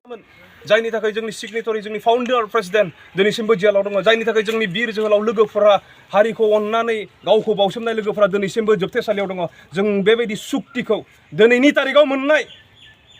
जायनि थाखाय जोंनि सिगनेटरि जोंनि फाउन्डार प्रेसिडेन्ट दिनैसिमबो जेलाव दङ जायनि थाखाय जोंनि बिर जोहोलाव लोगोफोरा हारिखौ अननानै गावखौ बावसोमनाय लोगोफोरा दिनैसिमबो जोबथेसालियाव दङ जों बेबायदि सुक्तिखौ दिनैनि तारिखाव मोननाय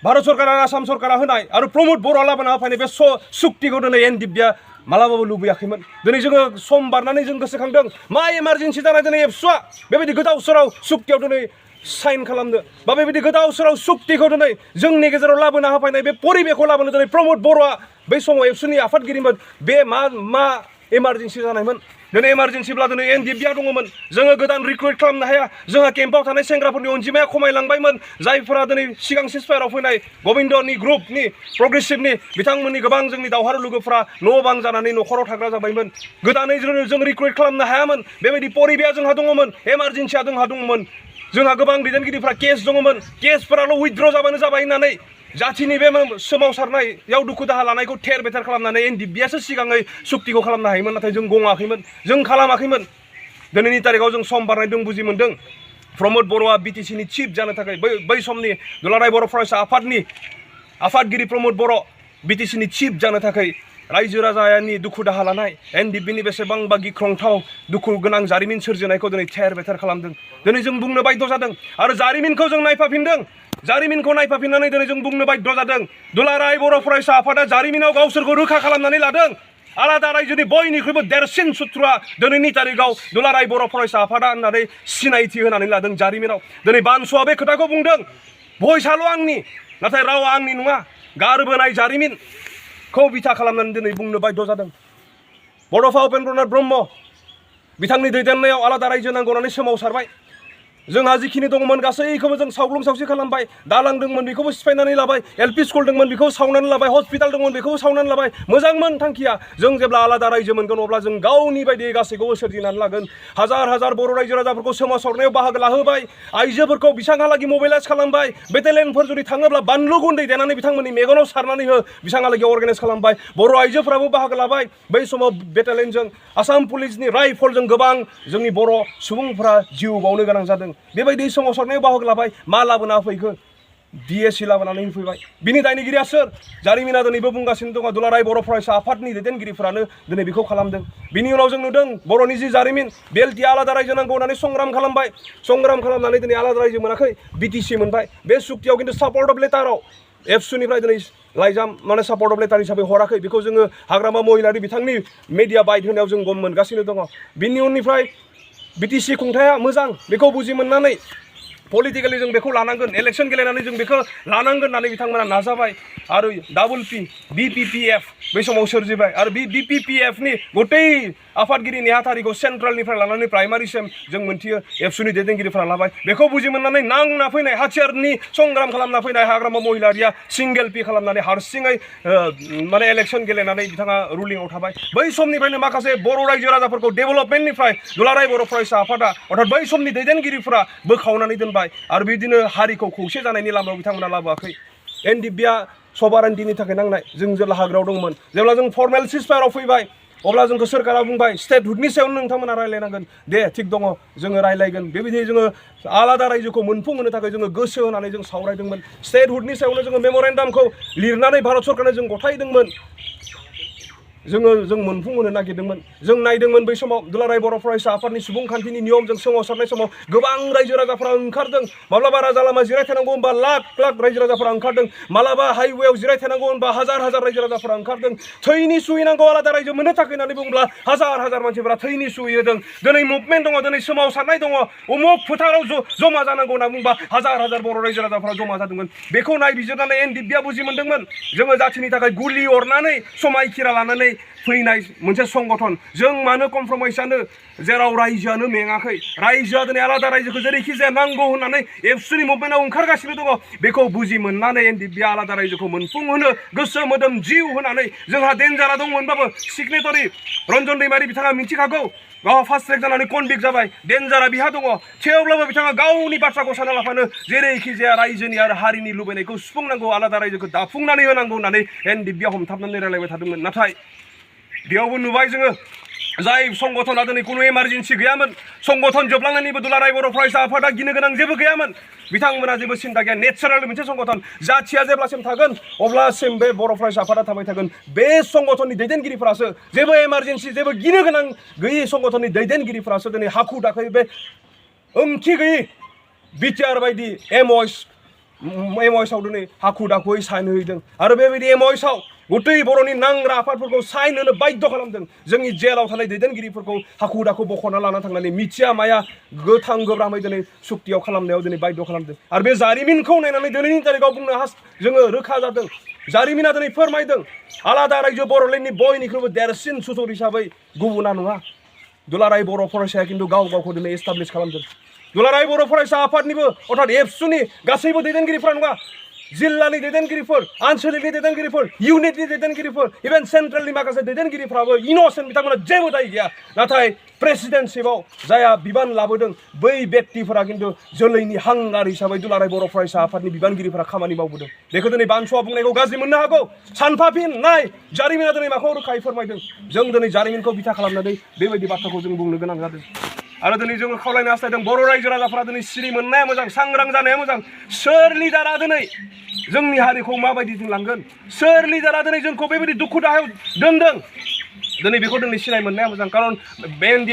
भारत सरकार आरो आसाम सरकारा होनाय आरो प्रमोद बर'आ लाबोना होफैनाय बे सुक्तिखौ दिनै एनडिएफबिआ मालाबाबो लुबैयाखैमोन दिनै जोङो सम बारनानै जों गोसोखांदों मा इमारजेन्सि जानाय दिनै एबसुआ बेबायदि गोदाव सोराव सुक्तियाव दिनै साइन खालामनो बा बेबायदि गोदाव सोराव सुक्तिखौ दिनै जोंनि गेजेराव लाबोना होफैनाय बे परिबेखौ लाबोनो दिनै प्रमोद बर'आ बै समाव एबसुनि आफादगिरिमोन बे मा इमारजेन्सि जानायमोन दिनै इमारजेन्सिब्ला दिनै एनडिएफबिआ दङमोन जोङो गोदान रिक्रुइट खालामनो हाया जोंहा केम्पआव थानाय सेंग्राफोरनि अनजिमाया खमायलांबायमोन जायफोरा दिनै सिगां सिसफायाराव फैनाय गबिन्दनि ग्रुपनि प्रग्रेसिभनि बिथांमोननि गोबां जोंनि दावहारु लोगोफोरा न' बां जानानै न'खराव थाग्रा जाबायमोन गोदानै जों रिक्रुइट खालामनो हायामोन बेबायदि परिबेआ जोंहा दङमोन इमारजेन्सिया जोंहा दङमोन जोंहा गोबां दैदेनगिरिफ्रा केस दङमोन केसफोराल' उइथड्र जाबानो जाबाय होननानै जाथिनि बे सोमावसारनायाव दुखु दाहा लानायखौ थेर बेथेर खालामनानै एनडिएफबिआसो सिगाङै सुक्तिखौ खालामनो हायोमोन नाथाय जों गङाखैमोन जों खालामाखैमोन दिनैनि तारिखाव जों सम बारनाय जों बुजि मोन्दों प्रमोद बर'आ बिटिसिनि चिफ जानो थाखाय बै समनि दुलाराय बर' फरायसा आफादनि आफादगिरि प्रमोद बर' बिटिसिनि चिफ जानो थाखाय रायजो राजानि दुखु दाहा लानाय एनडिएफबिनि बेसेबांबा गिख्रंथाव दुखु गोनां जारिमिन सोरजिनायखौ दिनै थेर बेथेर खालामदों दिनै जों बुंनो बाध्य जादों आरो जारिमिनखौ जों नायफाफिनदों जारिमिनखौ नायफाफिननानै दिनै जों बुंनो बाध्य जादों दुलाराय बर' फरायसा आफादा जारिमिनाव गावसोरखौ रोखा खालामनानै लादों आलादा रायजोनि बयनिख्रुइबो देरसिन सुथुरा दिनैनि तारिखाव दुलाराय बर' फरायसा आफादा होननानै सिनायथि होनानै लादों जारिमिनाव दिनै बानसुआ बे खोथाखौ बुंदों भइसआल' आंनि नाथाय रावा आंनि नङा गारबोनाय जारिमिनखौ बिथा खालामनानै दिनै बुंनो बाध्य जादों बड'फा उपेन्द्रनाथ ब्रह्म बिथांनि दैदेननायाव आलादा रायजो नांगौ होननानै सोमावसारबाय जोंहा जिखिनि दङमोन गासैखौबो जों सावग्लुं सावसि खालामबाय दालां दंमोन बेखौबो सिफायनानै लाबाय एलपि स्कुल दंमोन बेखौ सावनानै लाबाय हस्पिटाल दंमोन बेखौबो सावनानै लाबाय मोजांमोन थांखिया जों जेब्ला आलादा रायजो मोनगोन अब्ला जों गावनि बायदि गासैखौबो सोरजिनानै लागोन हाजार हाजार बर' रायजो राजाफोरखौ सोमावसारनायाव बाहागो लाहोबाय आइजोफोरखौ बिसांहालागि मबिलाइज खालामबाय बेटेलियनफोर जुदि थाङोब्ला बानलु गुन्दै देनानै बिथांमोननि मेगनाव सारनानै हो बिसांहालागि अर्गानाइज खालामबाय बर' आइजोफोराबो बाहागो लाबाय बै समाव बेटेलियनजों आसाम पुलिसनि राइफलजों गोबां जोंनि बर' सुबुंफोरा जिउ बावनो गोनां जादों बेबायदि सोमावसारनायाव बाहागो लाबाय मा लाबोना फैखो डिएसि लाबोनानै होफैबाय बिनि दायनिगिरिया सोर जारिमिना दिनैबो बुंगासिनो दङ दुलाराय बर' फरायसा आफादनि दैदेनगिरिफोरानो दिनै बेखौ खालामदों बिनि उनाव जों नुदों बर'नि जि जारिमिन बेलटिया आलादा रायजो नांगौ होननानै संग्राम खालामबाय संग्राम खालामनानै दिनै आलादा रायजो मोनाखै बिटिसि मोनबाय बे सुक्तियाव खिन्थु सापर्ट अफ लेटाराव एबसुनिफ्राय दिनै लाइजाम माने सापर्ट अफ लेटार हिसाबै हराखै बेखौ जोङो हाग्रामा महिलारि बिथांनि मेडिया बाइट होनायाव जों गम मोनगासिनो दङ बिनि उननिफ्राय बिटिसि खुंथाया मोजां बेखौ बुजि मोननानै पलिटिकेलि जों बेखौ लानांगोन इलेक्शन गेलेनानै जों बेखौ लानांगोन होननानै बिथांमोना नाजाबाय आरो डाबल पि बिपिपिएफ बै समाव सोरजिबाय आरो बिपिपिएफनि गतै आफादगिरि नेहाथारिखौ सेन्ट्रेलनिफ्राय लानानै प्राइमारिसिम जों मोनथियो एबसुनि दैदेनगिरिफोरा लाबाय बेखौ बुजि मोननानै नांना फैनाय हाथियारनि संग्राम खालामना फैनाय हाग्रामा महिलारिया सिंगेल पि खालामनानै हारसिङै माने इलेक्शन गेलेनानै बिथाङा रुलिंआव थाबाय बै समनिफ्रायनो माखासे बर' रायजो राजाफोरखौ डेभेलपमेन्टनिफ्राय दुलाराय बर' फरायसा आफादा अर्थात बै समनि दैदेनगिरिफोरा बोखावनानै दोनबाय आरो बिदिनो हारिखौ खौसे जानायनि लामायाव बिथांमोना लाबोआखै एनडिएफबिआ सभारेन्टिनि थाखाय नांनाय जों जेब्ला हाग्रायाव दंमोन जेब्ला जों फर्मेल सिसफायाराव फैबाय अब्ला जोंखौ सोरखारा बुंबाय स्टेटहुडनि सायावनो नोंथांमोना रायलायनांगोन दे थिग दङ जोङो रायलायगोन बेबायदि जोङो आलादा रायजोखौ मोनफुंहोनो थाखाय जोङो गोसो होनानै जों सावरायदोंमोन स्टेटहुडनि सायावनो जोङो मेम'रेन्डामखौ लिरनानै भारत सरकारनो जों गथायदोंमोन जों मोनफुंहोनो नागिरदोंमोन जों नायदोंमोन बै समाव दुलाराय बर' फरायसा आफादनि सुबुंखान्थिनि नियमजों सोमावसारनाय समाव गोबां रायजो राजाफोरा ओंखारदों माब्लाबा राजा लामा जिरायथानांगौ होनबा लाख लाख रायजो राजाफोरा ओंखारदों मालाबा हाइवेआव जिरायथानांगौ होनबा हाजार हाजार रायजो राजाफोरा ओंखारदों थैनि सुहैनांगौ आलादा रायजो मोननो थाखाय होननानै बुङोब्ला हाजार हाजार मानसिफोरा थैनि सुहैदों दिनै मुभमेन्ट दङ दिनै सोमावसारनाय दङ उमुक फोथाराव जमा जानांगौ होनना बुंबा हाजार हाजार बर' रायजो राजाफोरा जमा जादोंमोन बेखौ नायबिजिरनानै एनडिएफबिआ बुजि मोन्दोंमोन जोङो जाथिनि थाखाय गुलि अरनानै समायखिरा लानानै फैनाय मोनसे संगठन जों मानो कमप्रमाइज जानो जेराव रायजोआनो मेङाखै रायजोआ दिनै आलादा रायजोखौ जेरैखि जाया नांगौ होननानै एबसुनि मुभमेन्टआव ओंखारगासिनो दङ बेखौ बुजि मोननानै एनडिएफबिआ आलादा रायजोखौ मोनफुंहोनो गोसो मोदोम जिउ होनानै जोंहा डेन्जारा दंमोनबाबो सिगनेटरि रन्जन दैमारि बिथाङा मिथिखागौ गावहा फार्स्ट ट्रेक जानानै कनभिक्ट जाबाय डेन्जारा बिहा दङ थेवब्लाबो बिथाङा गावनि बाथ्राखौ सानना लाफानो जेरैखि जाया रायजोनि आरो हारिनि लुबैनायखौ सुफुंनांगौ आलादा रायजोखौ दाफुंनानै होनांगौ होननानै एनडिएफबिआ हमथाबनानै रायलायबाय थादोंमोन नाथाय बेयावबो नुबाय जोङो जाय संगठना दिनै कुनु इमारजेन्सि गैयामोन संगठन जोबलांनायनिबो दुलाराय बर' फरायसा आफादा गिनो गोनां जेबो गैयामोन बिथांमोना जेबो सिन्था गैया नेचारेल मोनसे संगठन जाथिया जेब्लासिम थागोन अब्लासिम बे बर' फरायसा आफादा थाबाय थागोन बे संगठननि दैदेनगिरिफोरासो जेबो इमारजेन्सि जेबो गिनो गोनां गैयै संगठननि दैदेनगिरिफोरासो दिनै हाखु दाखै बे ओंथि गैयै बिटिआर बायदि एमओएसआव दिनै हाखु दाखुयै साइन होदों आरो बेबायदि एमओएसआव गथै बर'नि नांग्रा आफादफोरखौ साइन होनो बाध्य खालामदों जोंनि जेलाव थानाय दैदेनगिरिफोरखौ हाखु दाखु बख'ना लाना थांनानै मिथिया माया गोथां गोब्रामै दिनै सुक्तियाव खालामनायाव दिनै बाध्य खालामदों आरो बे जारिमिनखौ नायनानै दिनैनि तारिखाव बुंनो जोङो रोखा जादों जारिमिना दिनै फोरमायदों आलादा रायजो बर'लेण्डनि बयनिख्रुइबो देरसिन सुथुर हिसाबै गुबुना नङा दुलाराय बर' फरायसाया खिन्थु गावखौ दिनै एस्टाब्लिश खालामदों दुलाराय बर' फरायसा आफादनिबो अर्थात एबसुनि गासैबो दैदेनगिरिफोरा नङा जिल्लानि दैदेनगिरिफोर आनसलिकनि दैदेनगिरिफोर इउनिटनि दैदेनगिरिफोर इभेन सेन्ट्रेलनि माखासे दैदेनगिरिफ्राबो इनोसेन्ट बिथांमोना जेबो दाय गैया नाथाय प्रेसिडेन्टशिपआव जायहा बिबान लाबोदों बै व्यक्तिफोरा खिन्थु जोलैनि हांगार हिसाबै दुलाराय बर' फरायसा आफादनि बिबानगिरिफोरा खामानि मावबोदों बेखौ दिनै बानसुआ बुंनायखौ गाज्रि मोननो हागौ सानफाफिन नाय जारिमिना दिनै माखौ रोखायै फोरमायदों जों दिनै जारिमिनखौ बिथा खालामनानै बेबायदि बाथ्राखौ जों बुंनो गोनां जादों आरो दिनै जोङो खावलायनो हास्थायदों बर' रायजो राजाफोरा दिनै सिरि मोननाया मोजां सांग्रां जानाया मोजां सोर लिडारा दिनै जोंनि हारिखौ माबायदि जों लांगोन सोर लिडारा दिनै जोंखौ बेबायदि दुखु दाहायाव दोनदों दिनै बेखौ दिनै सिनाय मोननाया मोजां खारन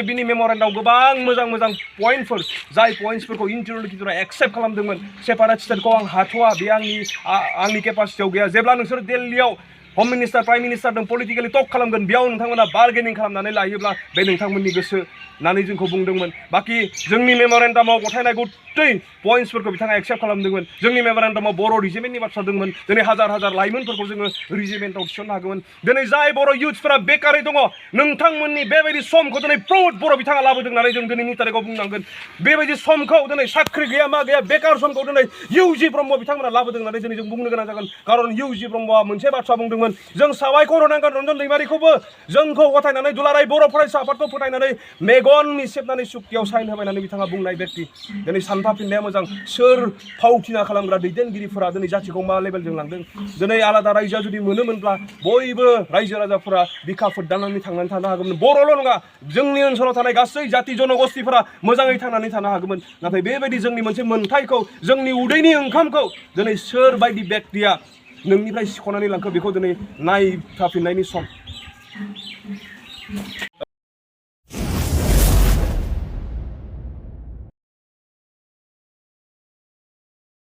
बिनि मेम'रेन्डामाव गोबां मोजां पइन्टफोर जाय पइन्टसफोरखौ इन्टारल'किटरा एक्सेप्ट खालामदोंमोन सेपारेट स्टेटखौ आं हाथ'वा बे आंनि केपासिटियाव गैया जेब्ला नोंसोर दिल्लीयाव हम मिनिस्टार प्राइम मिनिस्टारजों पलिटिकेलि टक खालामगोन बेयाव नोंथांमोना बार्गेनिं खालामनानै लायोब्ला बे नोंथांमोननि गोसो होननानै जोंखौ बुंदोंमोन बाखि जोंनि मेम'रेन्डामाव गथायनाय गथै पइन्टसफोरखौ बिथाङा एक्सेप्ट खालामदोंमोन जोंनि मेम'रेन्डामाव बर' रिजिमेन्टनि बाथ्रा दंमोन दिनै हाजार लाइमोनफोरखौ जोङो रिजिमेन्टआव थिसननो हागौमोन दिनै जाय बर' इयुथ्सफोरा बेकारै दङ नोंथांमोननि बेबायदि समखौ दिनै प्रौड बर' बिथाङा लाबोदों होननानै जों दिनैनि तारिखाव बुंनांगोन बेबायदि समखौ दिनै साख्रि गैया मा गैया बेकार समखौ दिनै इउजि ब्रह्म बिथांमोना लाबोदों होननानै दिनै जों बुंनो गोनां जागोन खारन इउजि ब्रह्मआ मोनसे बाथ्रा बुंदोंमोन जों साबायखर होनांगोन रन्जन दैमारिखौबो जोंखौ गथायनानै दुलाराय बर' फरायसा आफादखौ फोथायनानै मेगन मिसेबनानै सुक्तियाव साइन होबाय होननानै बिथाङा बुंनाय व्यक्ति दिनै सानफाफिननाया मोजां सोर फावथिना खालामग्रा दैदेनगिरिफोरा दिनै जाथिखौ मा लेभेलजों लांदों दिनै आलादा रायजोआ जुदि मोनोमोनब्ला बयबो रायजो राजाफोरा बिखा फोरदांनानै थांनानै थानो हागौमोन बर'ल' नङा जोंनि ओनसोलाव थानाय गासै जाति जनगोष्ठीफोरा मोजाङै थांनानै थानो हागौमोन नाथाय बेबायदि जोंनि मोनसे मोन्थायखौ जोंनि उदैनि ओंखामखौ दिनै सोर बायदि व्यक्तिया नोंनिफ्राय सिख'नानै लांखो बेखौ दिनै नायफाफिननायनि सम